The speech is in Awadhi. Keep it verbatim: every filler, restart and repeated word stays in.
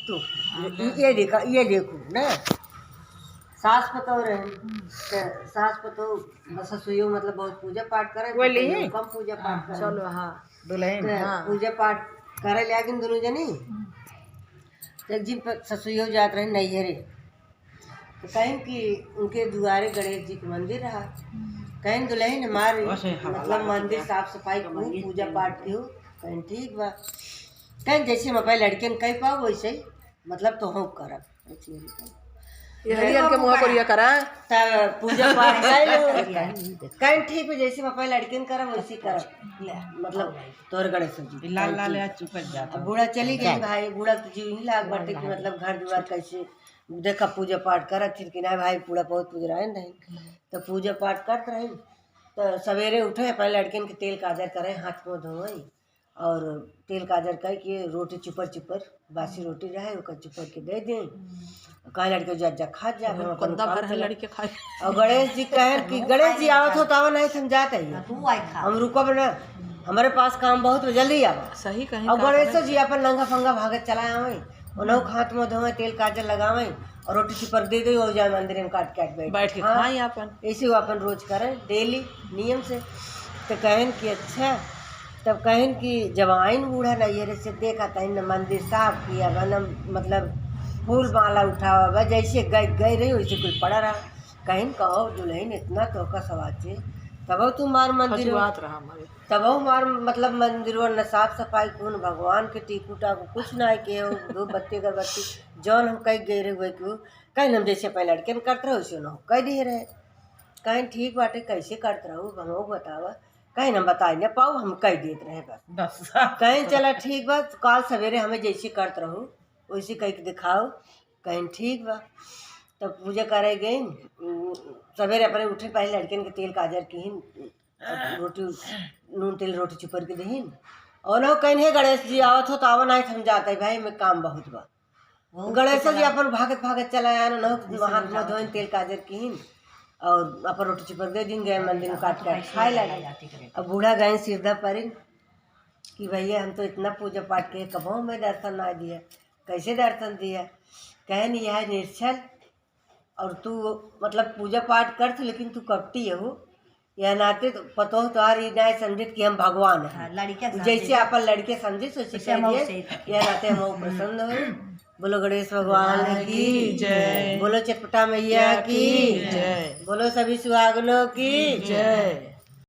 तो ये, ये देखा, ये देखो ना, सास पतोह रहे, तो सास पतोह बस ससुइयो मतलब बहुत पूजा पाठ करे, वही पतोहियो ही? कम पूजा पाठ करे। चलो, हाँ। दुल्हन, तो हाँ। पूजा पाठ करे लागिन दोनों जनी। तो एक दिन पर ससुइयो जात रहे नैहरे, तो कहिन कि उनके दुआरे गणेश जी के मंदिर रहा। कहिन, "दुल्हन, हमारे वैसे हवा मतलब लागत मंदिर बा। साफ सफाई खूब, पूजा पाठ कियो।" कहिन, "ठीक बा।" कहिन, "जैसे हम अपने लड़कियन कह पाओ वैसे ही मतलब तोहू करब।" ये हरियर के मुँह पर ये करा। तब पूजा पाठ कर लो। कहिन, "ठीक बा, जैसे हम अपने लड़कियन करब वैसे ही करब।" ले, मतलब तोहर गणेश जी। लाल लाल या चुपक जाता। अब बूढ़ा चली गई भाई, बूढ़ा तो जीव ही लाग बाटे कि मतलब घर दुआर कैसे देखा पूजा पाठ करत थिन कि ना भाई, बूढ़ा बहुत पुजराइन रही। तो पूजा पाठ करत रही, तो सवेरे उठे, अपने लड़कियन के तेल काजर करे, हाथ मुँह धोए और तेल काजर कइ के रोटी चुपर चुपर, बासी रोटी रहे, ओकर चुपर के दे दे। कहे लड़के, "जा, जा, खा जा, हम अपन काम चला।" लड़के खाए। और गणेश जी कहे कि, "गणेश जी आवत हो तो आवा, नहीं तो हम जात ही। हम रुकब ना, हमारे पास काम बहुत बा, जल्दी आवा।" सही कहीं और का गणेशो जी अपन नंगा फंगा भागत चला आवे, उन्हों हाथ मुँह धोवे, तेल काजर लगावे और रोटी चुपर दे दे, और जाए मंदिर में काट काट बैठ। बैठ के हाँ, खाए अपन। ऐसे वो अपन रोज करे डेली नियम से। तो कहेन कि अच्छा, तब कहेन कि जब आइन बूढ़ा नैहरे से देखा तहिन न मंदिर साफ किया बा, न मतलब फूल माला उठावा बा, जैसे गए, गए रही वैसे कुल पड़ा रहा। कहिन, "कहो दुल्हन, इतना तोहका सवाचे, तबो तू हमार मंदिर, खजुआत रहा हमारे। तबो हमार मतलब मंदिरवा न साफ सफाई को, न भगवान के टीकू टाकू कुछ ना है के हो, धूप बत्ती अगरबत्ती जौन हम कह गए रहे हुए के हो।" कहिन, "हम जैसे अपने लड़कन करत रहे वैसे उन्हों कह दिए रहे।" कहिन, "ठीक बाटे, कैसे करत रहू हमहू बतावा।" कहिन, "हम बताई न पाऊ, हम कह देत रहे बस।" बस। कहिन, "चला ठीक बा, काल सवेरे हमें जैसे करत रहू वैसे कह के दिखाओ।" कहिन, "ठीक बा।" तब पूजा करे गइन, उम, सवेरे अपने उठे, पहले लड़कन के तेल काजर किहिन, रोटी, नून तेल रोटी चुपर के दिहिन। और उन्हों कहिन, "हे गणेश जी, आवत हो तो आवा, नहीं तो हम जात ही भाई, हमें काम बहुत बा।" गणेश जी अपन भागत भागत चला आयन, उन्हों हाथ मुँह धोइन, तेल काजर किहिन और अपन रोटी चुपर दे दिन, गए मंदिर में काट काट खाए लगे। अब बूढ़ा गए सिरदा परिन कि, "भैया, हम तो इतना पूजा पाठ किए, कबो हमें दर्शन ना दिया, कैसे दर्शन दिया?" कहेन, "यह निश्चल और तू मतलब पूजा पाठ करत, लेकिन तू कपटी हो, यह नाते तो पतोह तोहार ई ना समझत कि हम भगवान हैं।" हाँ, लड़के समझे। जैसे अपन लड़के समझे, सोचे वैसे हम कह दिए, उसे ही यह नाते हम प्रसन्न हो। बोलो गणेश भगवान की जय। बोलो चटपटा मैया की जय। बोलो सभी सुहागनों की जय।